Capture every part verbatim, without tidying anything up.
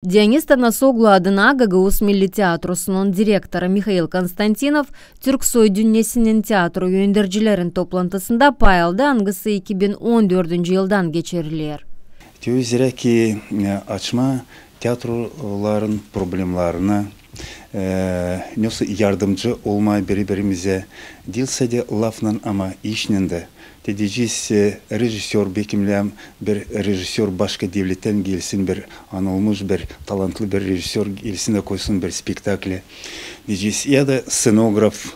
Deniz Tanasoglu adına Gagauz Milli Teatrosunun direktorı Mihail Konstantinov Türk soy dünnesinin teatro öndercilerin toplantısında pay aldı, angısı iki bin on dördüncü yıldan geçiriler. Te üzerä ki, e, açma teatroların problemlarını, e, nasıl yardımcı olmaa biri-birimizä, diil sade lafnan, ama işnän dä. Te deyecez, e, rejissör, bekimlää bir rejissör başka devlettän gelsin, bir anılmış, bir talantlı bir rejissör gelsin dä koysun bir spektakli. Deyecez, ya da ssenograf,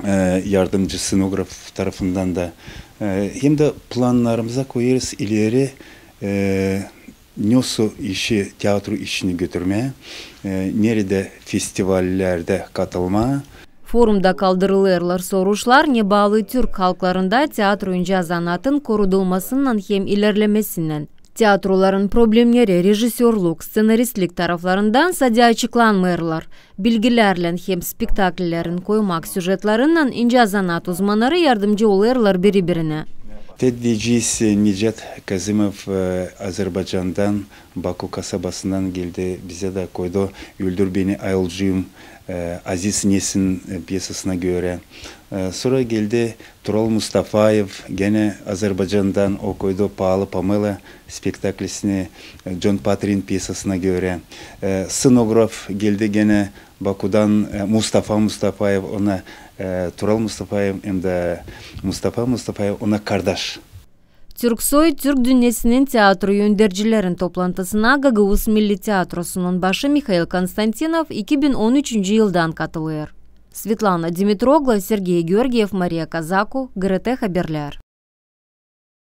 e, yardımcı ssenograf tarafından da. E, hem dä plannarımıza koyêrız ileri, e, nasıl işi, teatro işini götürmää, e, neredä festivallerdä katılmaa. Forumda kaldırılêrlar soruşlar, ne baalı türk halklarında teatro incä zanaatın korudulmasınnan hem ilerlemesinnän. Teatroların problemneri rejissörlük, sţenaristlik taraflarından sade açıklanmêêrlar. Bilgilärlän hem spektakllerin koymak süžetlerinnän incä zanaat uzmannarı yardımcı olêrlar biri-birinä. Te deyecez, e, Necat Kazımov, e, Azerbaycandan, Baku kasabasından geldi bizä dä koydu "Öldür beni, ayolcuum", e, Aziz Nesin, e, pyesasına görä. E, sora geldi Tural Mustafaev, genä Azerbaycandan, o koydu "Paalı Pamela" spektaklisini, e, Con Patrin pyesasına görä. E, ssenograf geldi genä Bakudan, e, Mustafa Mustafaev, ona, e, Tural Mustafaev hem dä Mustafa Mustafaev, ona kardaş. Türk soy, türk dünnesinin teatro öndercilerin toplantısına Gagauz Milli Teatrosunun başı Mihail Konstantinov iki bin on üçüncü yıldan katılêr. Svetlana Dimitroglu, Sergey Georgiev, Mariya Kazaku, GRT Haberlär.